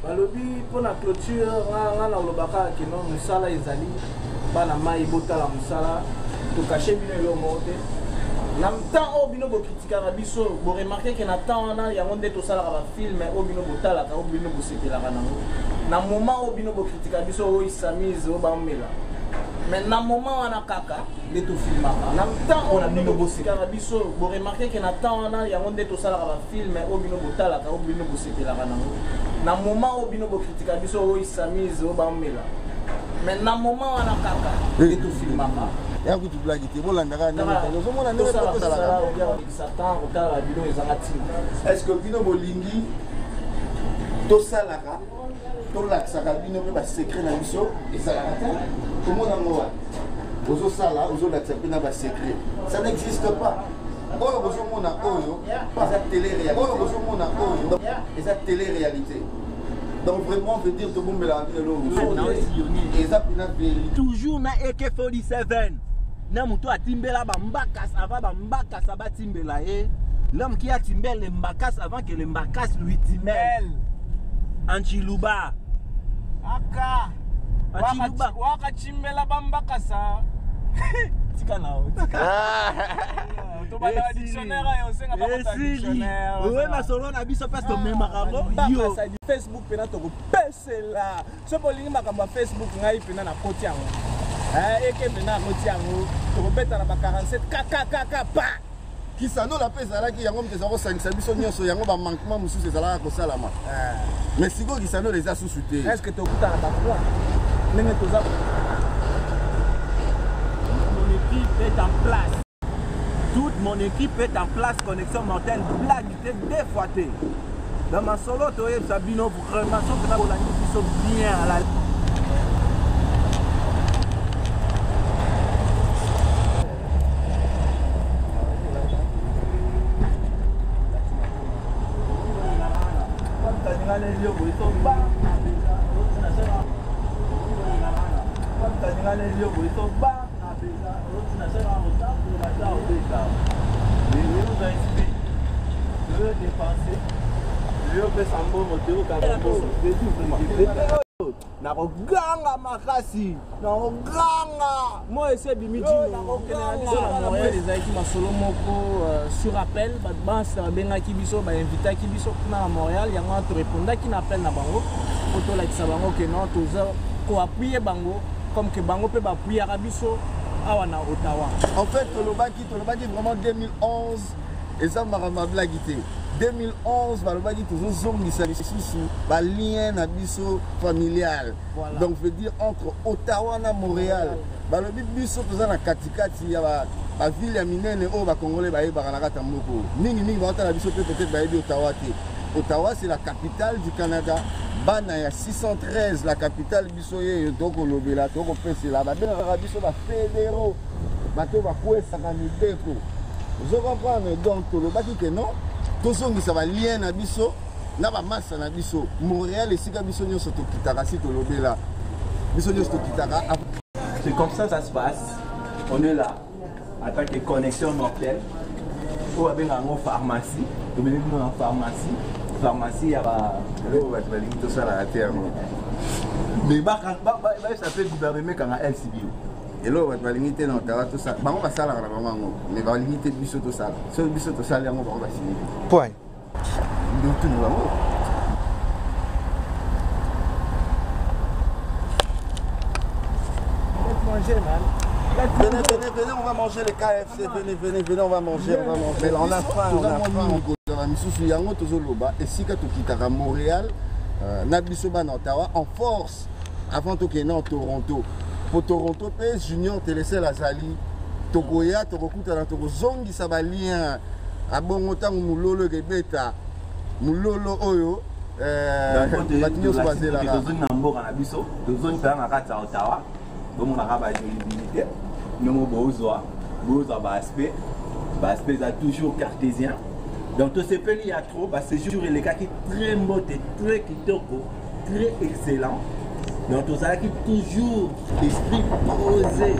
Balobi mpo na clôture, nga nalobaka que non, mosala ezali bana mai, botala mosala, tocacher bino eloko moko te. Na temps oyo bino bokritikaka biso, boremarquer que na temps wana yango nde tosalaka bafilm oyo bino botalaka, oyo bino bosepelaka nango. Na moment oyo bino bokritikaka biso, oyo isamise oyo baomela, mais na moment wana kaka nde tofilmaka. Na temps oyo bino bosekaka biso, boremarquer que na temps wana yango nde tosalaka bafilm oyo bino botalaka, oyo bino bosepelaka nango. Na moment oyo bino bokritika biso, oyo isamise oyo baomela, mais na moment wana kaka nde tofilmaka. Ya kutu blague te, bolandaka ndenge ozomona ndenge tosalaka temps kotala babilo ezanga ntina. Est ce que bino bolingi tosalaka, tolakisaka bino mpe basecret na biso? Ezalaka te. Komona yango wana ozosala, ozolakisa mpe na basecret, ça n'existe pas. Oyo bozomona oyo eza télé réalité, oyo bozomona oyo eza télé réalité. Donc vraiment, veut dire tobombelaka bino eloko, eza mpena vérité. Toujours na AK47 na moto atimbela bambakas avant bambakasa batimbela ye. L'homme qui a timbé le mbakas avant que le mbakas lui timbelle en chiluba. Aka en chiluba. Wakachimbela bambakasa, tika na tika tobanda dictionnaire ayo, osenga bakota dictionnaire. Oye, masolo na biso mpasi tomemaka yango yo. Facebook mpena tokopesela. Soki bolingi makambo ya Facebook, ngai mpena nakoti yango, eke mpena nakoti yango, tokobeta na ba 47 kkk pa. Kisanola mpe ezalaki yango moto eza kosangisa biso nyonso, yango bamanquement mosusu ezalaka kosalama, mais sikoyo kisanola eza susu te. Est ce que tokutana bakwa ndenge toza? Mon équipe est en place, toute mon équipe est en place. Connexion mortelle, blague te, deux fois te. Dans masolo toyebisa bino vraiment, soki na bolandi biso bien à la nakoganga makasi, nakoganga. Moi esi ebimi okende na biso na Montréal. Ezalaki masolo moko sur appel. Bato bansi babengaki biso, bainvitaki biso kuna na Montréal. Yango wana torépondaki na appel na bango po tolakisa bango que non, toza koappuyer bango comme que bango mpe baappuyaka biso awa na Ottawa. En fait, tolobaki vraiment 2011 eza makambo ya blague te. 2011 balobaki tozozongisa lisusu balien na biso familial. Voilà. Donc veut dire entre Ottawa na Montréal, balobi biso toza na katikati ya baville ya minene oyo bacongolais bayebaka na kati ya mboka oyo. Mingimingi baotala biso mpe peut-être bayebi Ottawa te. Ottawa, c'est la capitale du Canada. Bana ya 613, la capitale, biso yeyo tokolobela, tokopesela. Babengaka biso bafédéraux, bato bakwesaka mibeko, ozo comprendre? Donc tolobaki que non, tozongisa balien na biso na bamasa na biso Montréal, esika biso nyonso tokitaka. Si tolobela biso nyonso tokitaka. C'est comme ça, ça se passe. On est là en tant que Connexion mortelle oyo babengaka yango pharmacie. Tomemi bino na pharmacie, pharmacie ya ba Eloko bato balingi tosalaka te yango. Mais bayebisa mpe gouvernement ekanga LCBO. Eloko bato balingi te na Ottawa tosala, bango basalaka na bango yango, mais balingi te biso tosala. Soki biso tosali yango, bango basili. Point. Nde otuni bango. Manger, man. Venez, venez, venez, on va manger les KFC. Venez, venez, venez, on va manger, on va manger. On a faim, on a faim. Toza misusu yango tozoloba esika tokitaka Montréal na biso bana Ottawa en force avant tokende na Toronto. Po Toronto mpe Junior Telesel azali, tokoya, tokokutana, tokozongisa balien. Abongo ntango mololo ekebeta, mololo oyo bato nyonso bazelaka. Tozongi na mboka na biso, tozongi mpenza na kati ya Ottawa. Bomonaka bajolibilité ndongo bozwa baaspect, baaspect eza toujours cartésien. Donc tosepeli ya trop. Baséjour elekaki très mbote, très kitoko, très excellent. Donc tozalaki toujours esprit posé.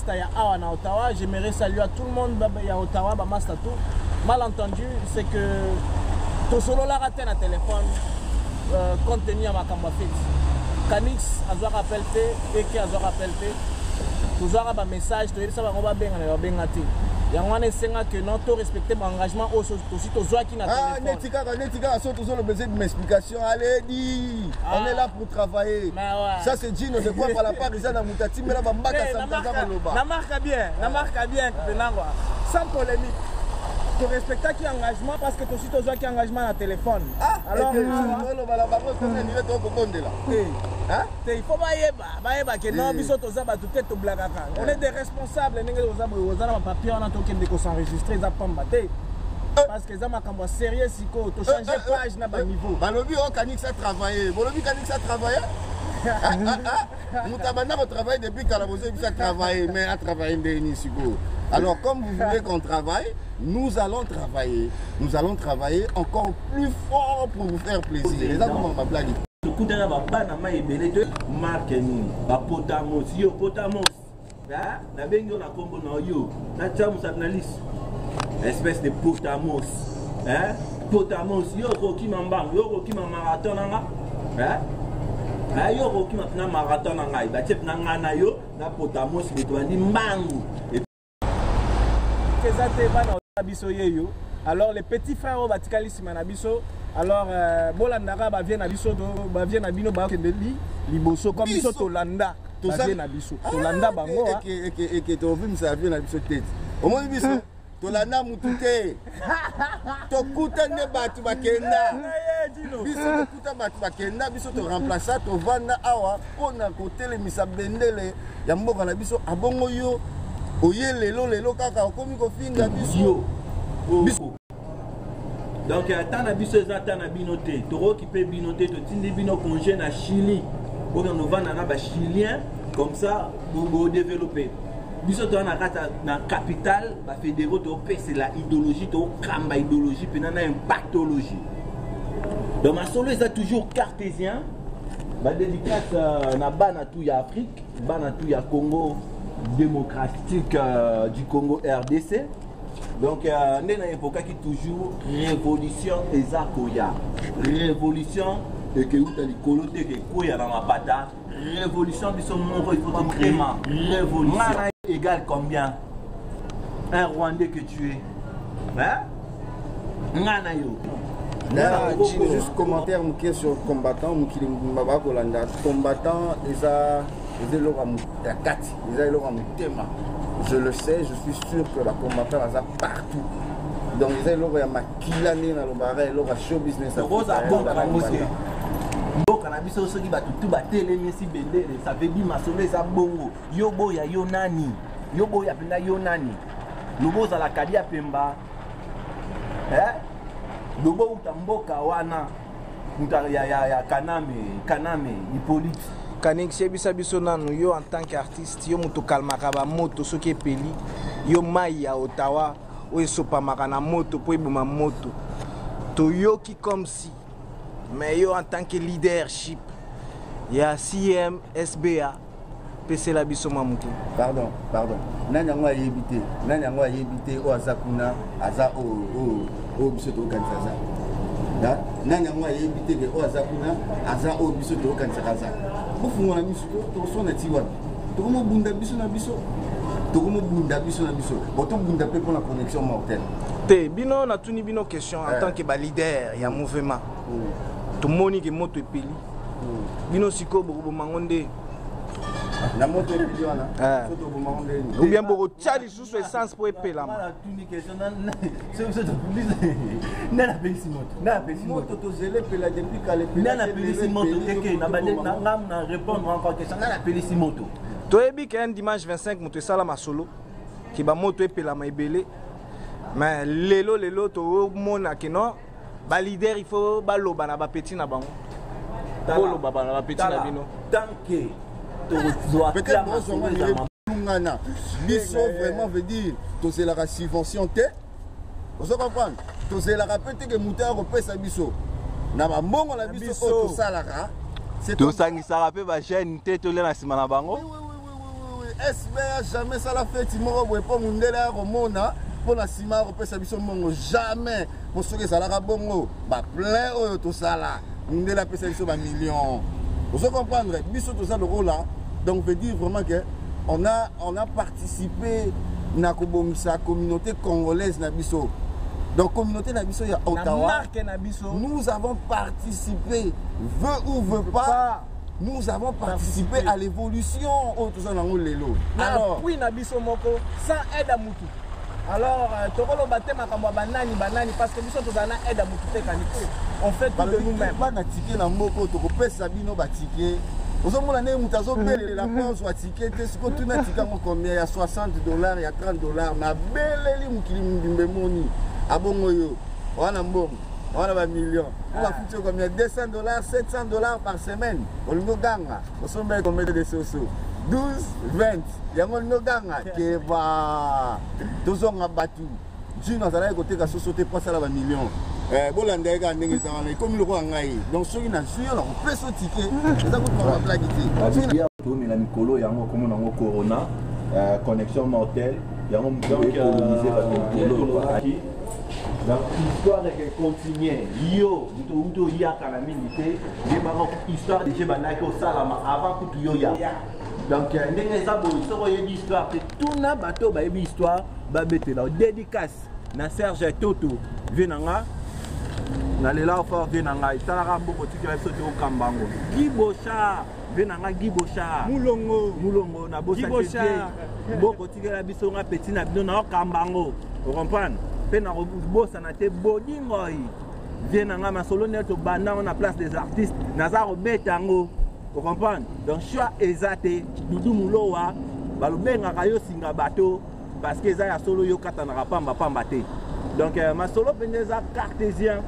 bamasta ya awa na Ottawa. J'aimerais saluer à tout le monde ya Ottawa, bamasta tout. Malentendu, c'est que tosololaka te na téléphone compte tenu ya makambo ya feti. Canix azwaka appel te, Eke azwaka appel te. Tozwaka bamessage, toyebisa bango babenga na babenga te. Yango wana esenga ke non, to respecte baengagement oyo tosi tozwaki na Ah, téléphone. Neti kaka so tozoloba, eza une explication. Allez, dit, Ah. on est là pour travailler. Mais ouais. Ça, c'est Gino de quoi par la part, eza na moto atimbela bambaka. Eh, na Samtaza marka- koloba. Na marka bien, na marka bien mpena quoi, sans polémique, torespectaki engagement parce que tosi tozwaki engagement na téléphone. Ah, alors awa- oloba na bango tozanire tokobondela. Te. Te, il faut bayeba ke non, Eh. biso toza bato te toblakaka, on est des responsables. Ndenge toza boye, oza na bapapier wana, tokende kosenregistre, eza pamba te parce que eza makambo ya sérieux. Sikoyo tochange page na baniveau. Balobi o Kanix a travaillé, bolobi Kanix a travaillé. Moto abanda kotravaille depuis kala, bozoyebisa travailler, mais a travaillé ndenge sikoyo? Alors, comme vous voulez qu'on travaille, nous allons travailler, nous allons travailler encore plus fort pour vous faire plaisir. Eza koma bablague. Tokutana babana mai ebele te, marke nini, bapotamos yo, potamos. Ah, nabengi yo na nkombo na yo, natia mosapi na liso, espèce de potamos, hein? Potamos, yo okokima mbangu, yo okokima marathon na nga, hein? Ah, yo okokima mpena marathon na ngai, batie mpena ngai na yo na potamos, boto bandi mbangu. Eza te, bana na biso yeyo. Alors, les petits frères oyo batikali nsima na biso, alors bolandaka bavie na biso, bavie na bino bakende liboso comme biso. Biso. Tolanda bavie na biso, tolanda bango, ah. Eke tovimisa vie na biso te. Omoni, biso tolanda mutu te, tokuta nde bato bakenda. Biso tokuta bato bakenda, biso toremplaça, tovanda awa mpona kotelemisa bendele ya mboka na biso. Abongo yo oye lelo lelo kaka okomi kofinga biso. Yo biso, donc ata na biso eza ata na bino te, tokoki mpe bino te. Totindi bino congé na Chili, okende ovanda na bachilien, comme ça bodéveloppe. Biso toza na kati na capitale, bafédéraux topesela idéologie, tokamba idéologie mpena na impactologie. Donc masolo eza toujours cartésien. Badédicace na bana tu ya Afrique, bana tu ya Congo démocratique du Congo RDC. Donc nde na evokaki toujours révolution eza koya, révolution ekeuta likolo te, ekekweya na mapata. Révolution biso moko, il faut tocréer révolution. Ngana égale combien? Un Rwandais que tu es, hein? Nga na yo. Juste commentaire moke sur combattant. Mokili mobimba bakolanda combattant. Eza eloko ya kati, eza eloko ya motema. Je le sais, je suis sûr que bacombattant baza partout. Donc eza eloko ya makila, ndenge nalobaka, eloko ya show business. Tokoza bongo te. Mboka na biso, soki bato tu batelemisi bendele, ça veut dire masolo eza bongo. Yo boya, yo nani? Yo boya mpenza, yo nani? Lobo ozalaka dia pemba, lobo uta mboka wana, moto ya Kaname, Kaname Hippolyte. Kanix, yebisa biso nanu, yo en tant qu'artiste, yo moto okalmaka bamoto soki epeli, yo mai ya Ottawa oyo esopamaka na moto mpo eboma moto, toyoki comme si, mais yo en tant que leadership ya CM SBA, pesela biso mwa moke. Pardon, pardon, nani yango ayebi te? Nani yango ayebi te oyo aza kuna, aza oyo oyo biso tokokanisa aza? Nani yango ayebi te ke oyo aza kuna aza oyo biso tokokanisaka aza? Bofungola miso, tokosona ti wapi? Tokomobunda biso na biso, tokomobunda biso na biso. Bon, tobunda mpe mpona connexion mortelle. Te, bino natuni bino question en tant que baleader ya mouvement. Tomoni ke moto epeli, bino sikoyo bokoboma nde? Na moto epeli wana, so toboma ndeni? Ou bien bokotia lisusu essence mpo epelama? Natuni question, nde napelisi moto, nde napelisi moto. Tozela epela depuis kala. Nde napelisi moto eke ngam na répondre encore question, nde napelisi moto. Toyebi ke un dimanche 25 moto esala masolo ke bamoto epelama ebele, mais lelo lelo tomona ke non, baleader, il faut baloba na bapeti na bango, boloba na bapeti na bino. Tant que tozwa Peut-être ngana biso vraiment, veut dire tozelaka subvention te, ozo comprendre? Tozelaka mpe te ke moto ya kopesa biso na bambongo na biso oyo tosalaka. Tosangisaka mpe bajeune te, tolia na nsima na bango. SBA jamais sala feti moko boye mpo mundele ya komona mpo na nsima ya kopesa biso mbongo, jamais. Mpo soki ezalaka bongo, baplein oyo tosala, mundele apesa biso bamillion. Ozo comprendre? Biso toza lokola, donc veut dire vraiment que on a participé na kobongisa communauté congolaise na biso, donc communauté na biso ya Na Ottawa. Marque na biso. Nous avons participé, veut ou veut pas, pas. Nous avons participé à l'évolution oyo toza nango lelo. Na Alors appui na biso moko, sans aide ya mutu. Alors tokoloba te makambo ya banani banani, parce que biso tozala na aide ya mutu te. Kaniki, on fait tout de nous-mêmes. Bana ticket na mboka, tokopesa bino baticket. Ozomona ndenge moto azobelela mpo azwa ticket te. Sikoyo tuna ticket yango combien? Ya 60 $, ya 30 $. Nabeleli mokili mobimba emoni. Abongo yo wana mbongo wana, bamillion po bafuti yo combien? 200 $, 700 $ par semaine. Olingi oganga, osombeli combien de soso? 12, 20. Yango olingi oganga. Keba, tozonga bato. Jino azalaki koteka soso te mpo asala bamillion. Bolanda ye kaka ndenge eza wana. Ekomi lokola ngai, donc soki nazwi yo, nakopesa ticket. Eza kutu bablagi te. Tomela mikolo yango, komona yango Corona, Connexion Mortelle, yango moto ekolonize bato mikolo. Donc histoire eke continue. Yo moto outi oyaka na mingi te, yebaka histoire déjà ebandaki osalama avant kutu yo ya. Donc ndenge eza boye, soki oyebi histoire te, tuna bato bayebi histoire, babetela. Dédicace na Serge Toto, vie na nga, nalela fort, vie na ngai. Talaka mboko tikela biso te, okamba yango. Guy Bochard, vie na nga, Guy Bochard. Mulongo. Mulongo na bosaki mboko tikela biso. Nga petit na bino, naokamba yango, ocomprendre? Mpe nakobosana te Bodingoi, vie na nga. Masolo nde tobanda yango na Place des Artistes, naza kobeta yango, ocomprendre? Donc choix eza te. Dudu Mulowa, balobengaka yo singa bato parce que eza ya solo, yo katanaka pamba pamba te. Donc masolo mpenza eza cartésien.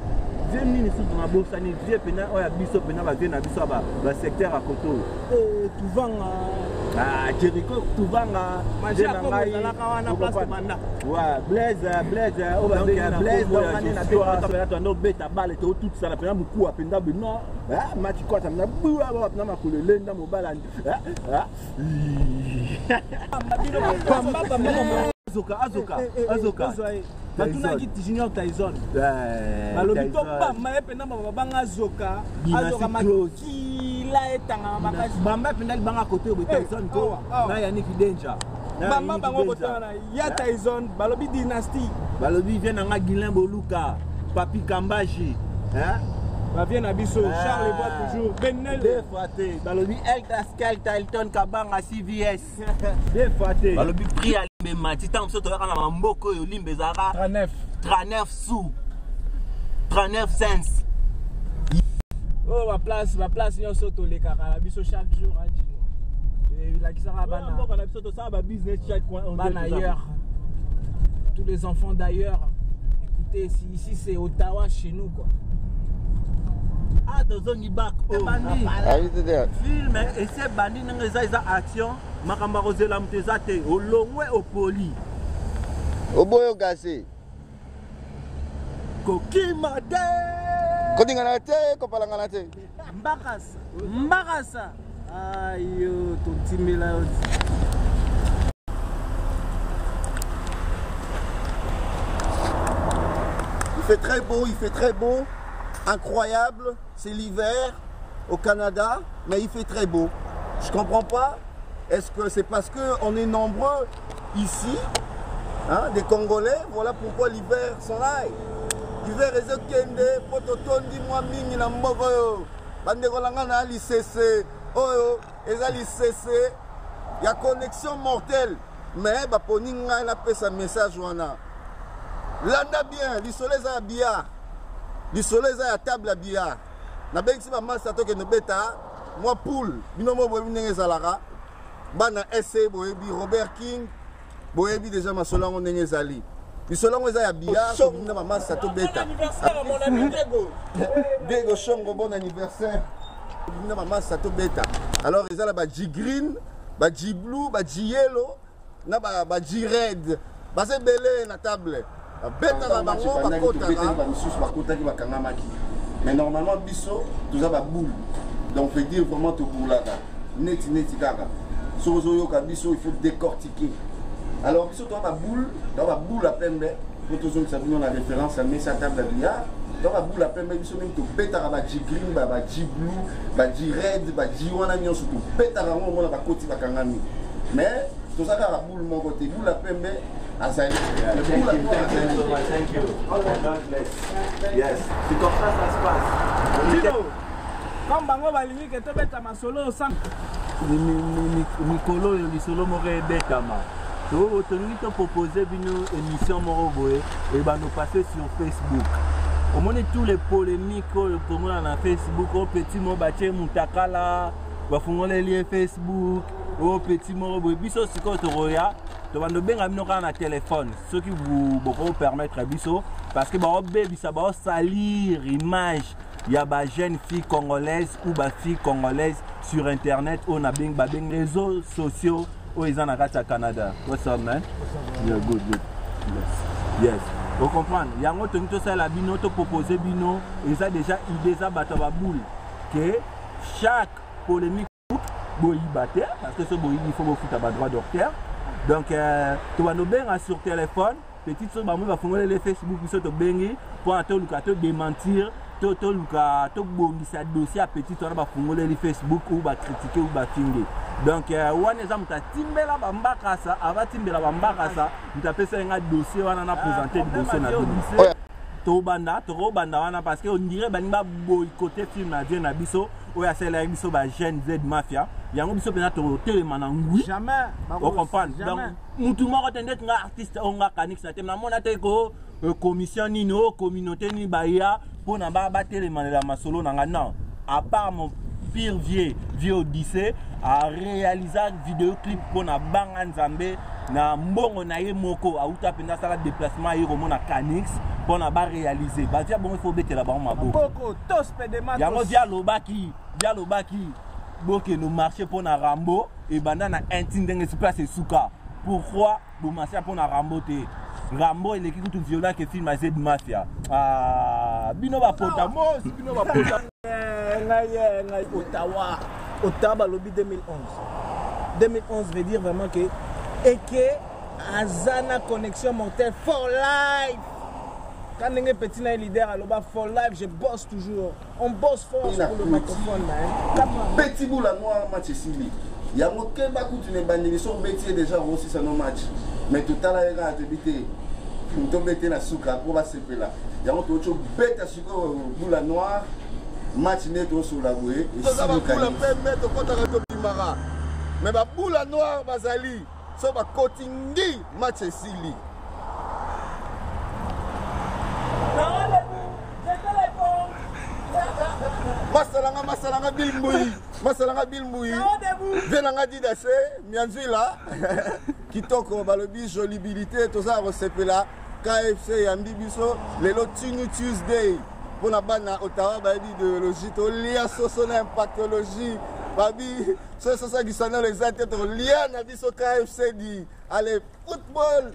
Vie nini susu nabosani? Vie mpenza oyo ya biso mpenza, bavie na biso ya basecteur ya koto. Tuvanga. Ah, Jericho Tuvanga. Blaise, Blaise oyo babengi Blaise, donc obeta bale tootutisana mpenza mokuwa mpenza bino match kwata mpenza buwa mpenza makolo elenda mobala. Azoka, azoka, azoka. Batunaki Junior Tyson, balobi tobamba ye mpenza, babanga azoka, azoka makila etangama makasi. Bamba mpenza libanga kote boye, Tyson ko na Yaniki Danger. Bamba bango kotala ya Tyson, balobi dynastie. Balobi vie nanga Guilin Boluka, Papi Kambaji. Bavie na biso Charles Voix toujours Benel. Deux fois te. Balobi Elta Skelta Elton Kabanga CVS, deux fois te. Balobi prix ya limbe mati. Ntango biso toyaka na bamboka oyo, limbe ezalaka 39. 39 sous, 39 cents. Oyo baplace, baplace nyonso tolekaka na biso chaque jour. Adino elakisaka bana. Mboka na biso, tosala babusiness chaque coin. Bana ailleurs, tous les enfants d'ailleurs, écoutez, ici c'est Ottawa, chez nous quoi. Ah, tozongi back film esi ebandi. Ndenge eza, eza action. Makambo ya kozela moto eza te. Olongwe, opoli. Oboyo gase. Kokima te. Kodingana te, kopalangana te. Mbakasa, mbakasa, ayo totimbela yo. Il fait très beau, il fait très beau. Incroyable, c'est l'hiver au Canada, mais il fait très beau. Je comprends pas. Est-ce que c'est parce qu'on est nombreux ici, hein, des Congolais, voilà pourquoi l'hiver s'en aille. L'hiver ezokende po totondi mwa mingi na mboka oyo. Bandeko na nga, na lisese oyo eza lisese ya Connexion Mortelle, mais baponi ngai napesa message wana. Landa bien, lisolo eza ya billard, lisolo eza ya table ya billard. Nabengisi bamasa, tokende beta mwa poule. Bino mo boyebi ndenge ezalaka, bana ese boyebi Robert King, boyebi déjà masolo yango ndenge ezali. Lisolo yango eza ya billard, tobina bamasa, tobeta. Dego Shongo, bon anniversaire. Tobina bamasa, tobeta. Alors eza na ba G green, ba G blue, ba G yellow na ba G red. Baza ebele na table, babetaka bango, bakotaka. Bamisusu bakotaki, bakangamaki, mais normalement biso toza baboule. Donc veut dire vraiment toboulaka neti neti kaka. Soki ozoyoka biso, il faut décortiquer. Alors biso toa baboule, toa baboule ya pembe, mpo tozongisa bino na référence ya mesa, table ya billard. Toa baboule ya pembe, biso mingi tobetaka ba G green, ba G blue, ba G red, ba G wana nyonso tobetaka yango. Omona bakoti bakangami, mais toza kaka boule moko te. Boule ya pembe azali. Thank you, thank you so much. Thank you. God bless. Yes, c'est comme ça ça se passe. Tino, comme bango balingi ke tobeta masolo sans Mikolo oyo lisolo moko ebetama. Tolingi topropose bino émission moko boye ebando passe sur Facebook. Omoni tous les polémiques oyo tomona na Facebook, oyo petit moko batie mutakala, bafungoleli ye Facebook, oyo petit moko boye. Biso sikoyo tokoya, tobanda obenga bino kaka na telefone soki bokopermettre biso, parce que baobebisa, baosalir image ya bajeune fille congolaise ou bafille congolaise sur internet, oyo nabengi, babengi réseaux sociaux, oyo eza na kati ya Canada. What's up, man? Yeah, good, good. Yes, ocomprendre yango. Tolingi tosalela bino, topropose bino, eza déjà idée, eza bato ya baboule, ke chaque polémique boyiba te, parce que so boyibi, il faut bofuta badroit d'auteur. Donc tobanda obenga sur téléphone petite. So bamoi bafungolele Facebook, biso tobengi mpona toluka todémentir, toluka tobongisa dossier ya petite wana bafungoleli Facebook ou bacritique ou bafingi. Donc wana eza moto atimbela bambakasa, avatimbela bambakasa, moto apesa ye nga dossier wana na présente liboso na bino. Tobanda, tokobanda wana, parce que on dirait balingi baboycotter film na vie na biso oyo asalelaki biso bajeune Z Mafia. Yango biso mpenza totelema na ngwi. Jamais. Ocomprendre? Donc mutu moko te, ndeti nga artiste oyo nga kanix te, namona te ko commission nini, oyo communauté nini baya mpona batelemanela masolo na nga. Non, à part mon pire vieux, vieux Odyssée, aréalisa vidéo clip mpona banga Nzambe na mbongo na ye moko, auta mpenza asala déplacement, aye komona Canix mpona baréalise. Bavia bongo, ifo obetela bango maboko. Yango via alobaki, via alobaki bokende marché mpona Rambo ebanda na inti ndenge esi place esuka. Pourquoi bomarché mpona Rambo te? Rambo eleki kutu violent ke film ya Z Mafia. Ah, bino bapota mosi, bino bapota. Ngai Ottawa, Ottawa balobi 2011. 2011 veut dire vraiment que eke aza na connexion mortelle for life. Quand ndenge petit na ye leader aloba for life, je bosse toujours, on bosse fort pour le microphone, man. Petit boula noir, match esili. Yango keba kutu na ebandeli, so obeti ye déjà, okosisa no match, mais totala ye kaka, toyebi te, tobete na suka mpo basepela. Yango touti obeta sikoyo boula noir, match nde tosola boye. Toza babula pembe, tokɔtaka, tobimaka, mais babula noir bazali so bakoti ngi, match esili. Masalanga, masalanga Bill Mbui, masalanga Bill Mbui, vie nanga didase mianzwila kitoko. Balobi jolibilité, toza ya kosepela. KFC yambi biso lelo Tunu Tuesday mpona bana Ottawa bayebi idéologie. Tolia soso na impactologie, babi so soso ya gisanolo eza te, tolia na biso KFC di. Ale football.